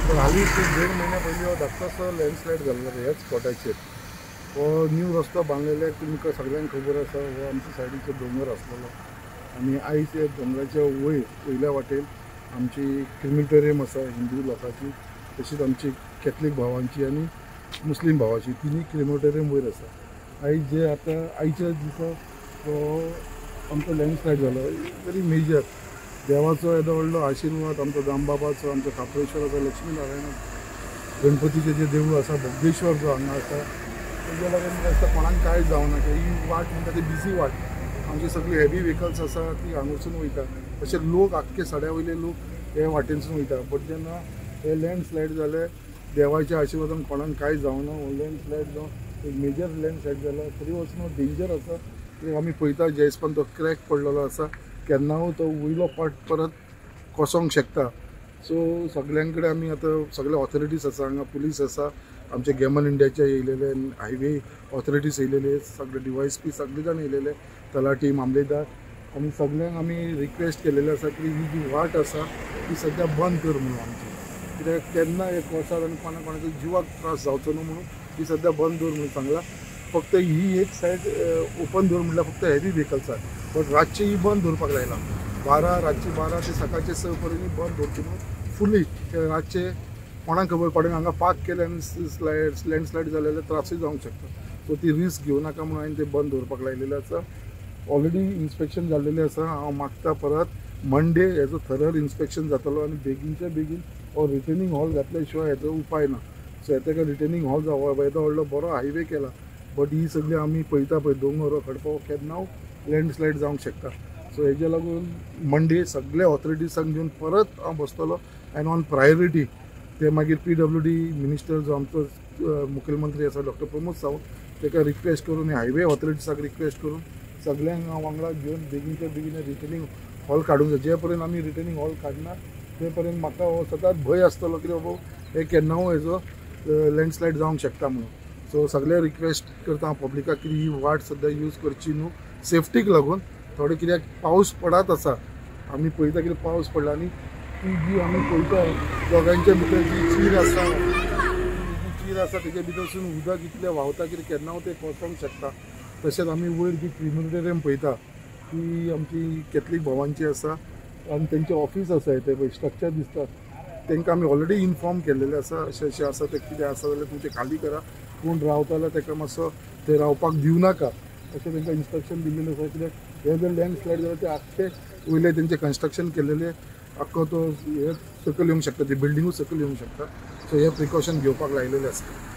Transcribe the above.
पण हालींच एक देड म्हयन्या पयलीं हो धाकटोसो लँडस्लायड जाल्लो ह्याच स्पॉटाचेर. हो न्यू रस्तो बांदलेले तुमकां सगळ्यांक खबर आसा. हो आमच्या सायडीचो दोंगर आसलेलो आनी आयज ह्या दोंगराच्या वयर वयल्या वाटेन आमची क्रिमिटोरियम आसा हिंदू लोकांची, तशीच आमची कॅथलीक भावांची आनी मुस्लीम भावाची तिनूय क्रिमिटोरियम वयर आसा. आयज जे आतां आयच्या दिसा हो आमचो लँडस्लायड जालो व्हेरी मेजर. देवाचो येदो व्हडलो आशिर्वाद आमचो दामबाबाचो, आमचो खाप्रेश्वराचो, लक्ष्मी नारायण गणपतीचें जें देवूळ आसा, बोगदेश्वर जो हांगा आसा, तेज्या लागून म्हाका दिसता कोणाक कांय जावना. ही वाट म्हणटा ती बिजी वाट, आमची सगळी हेवी व्हेकल्स आसा ती हांगासून वयता, तशें लोक आख्खे सड्या वयले लोक हे वाटेनसून वयता. बट जेन्ना हे लँडस्लायड जाले देवाच्या आशिर्वादान कोणाक कांय जावना. हो लँडस्लायड जावन एक मेजर लँडस्लायड जाला तरी वचून डेंजर आसा. कित्याक आमी पळयता ज्या हिसपान तो क्रॅक पडलेलो आसा, केन्नाय तो वयलो पार्ट परत कोसोंक शकता. सो सगळ्यां कडेन आमी आतां सगळे ऑथॉरिटीज आसा हांगा, पुलीस आसा, आमचे गॅमन इंडियाचे येयलेले, हायवे ऑथॉरिटीज येयलेले, सगळे DYSP सगळे जाण येयलेले, तलाठी, मामलेदार, आनी सगळ्यांक आमी रिक्वेस्ट केलेले आसा की ही जी वाट आसा ती सद्या बंद कर म्हणून आमची, कित्याक केन्ना एक कोसार आनी कोणा कोणाच्या जिवाक त्रास जावचो न्हू म्हणून ती सद्या बंद दवर म्हणून सांगलां. फक्त ही एक सायड ओपन दवर म्हणल्यार फक्त हेवी व्हेकल्साक, बट रातची ही बंद दवरपाक लायला. रातची 12 ते सकाळचे 6 पर्यंत बंद दवरची न्हू फुली. रातचे कोणाक खबर कोणें हांगा पार्क केलें आनी लँडस्लायड जालें जाल्यार त्रासूय जावंक शकता. सो ती रिस्क घेवं नाका म्हणून हांवें तें बंद दवरपाक लायलेलें आसा. ऑलरेडी इन्स्पेक्शन जाल्लेलें आसा. हांव मागता परत मंडे हेजो थरर इन्स्पेक्शन जातलो आनी बेगीनच्या बेगीन हो रिटर्निंग हॉल घातल्या शिवाय हेजो उपाय ना. सो ताका रिटर्निंग हॉल जावं, येदो व्हडलो बरो हायवे केला, बट ही सगळी आमी पळयता पळय दोंगर खडपो केन्ना लँडस्लायड जावंक शकता. सो हेज्या लागून मंडे सगळे ऑथॉरिटीजांक घेवन परत हांव बसतलो एन्ड ऑन प्रायोरिटी ते मागीर PWD minister जो आमचो मुखेलमंत्री आसा डॉक्टर प्रमोद सावंत ताका रिक्वेस्ट करून, हायवे ऑथॉरिटीजाक रिक्वेस्ट करून सगळ्यांक हांव वांगडा घेवन बेगीनच्या बेगीन रिटर्निंग हॉल काडूंक जाय. जे पर्यंत आमी रिटर्निंग हॉल काडना ते पर्यंत म्हाका हो सदांच भंय आसतलो की बाबा हे केन्नाय हेजो लँडस्लायड जावंक शकता म्हणून. सो सगळे रिक्वेस्ट करता हांव पब्लिकाक की ही वाट सद्या यूज करची न्हू सेफ्टीक लागून. थोडे कित्याक पावस पडत आसा, आमी पळयता कितें पावस पडला आनी ती जी आमी पळयता दोगांच्या भितर जी चीर आसा, जी चीर आसा तेच्या भितरसून उदक इतलें व्हांवता कितें केन्नाय तें कोसळोंक शकता. तशेंच आमी वयर जी क्रिमिटोरियम पळयता ती आमची कॅथलीक भावांची आसा आनी तेंचें ऑफीस आसा तें पळय स्ट्रक्चर दिसता. तांकां आमी ऑलरेडी इन्फॉर्म केल्लेलें आसा, अशें अशें आसा तें कितें आसा जाल्यार तुमचें खाली करा, कोण रावता जाल्यार ताका मातसो थंय रावपाक दिवं नाका अशें तांकां इन्स्ट्रक्शन दिल्लेलें आसा. कित्याक हे जर लँडस्लायड जाल्यार ते आख्खे वयले तेंचें कन्स्ट्रक्शन केल्लेलें आख्खो तो हे सकयल येवंक शकता, ती बिल्डिंगूच सकयल येवंक शकता. सो हे प्रिकॉशन घेवपाक लायलेलें आसा.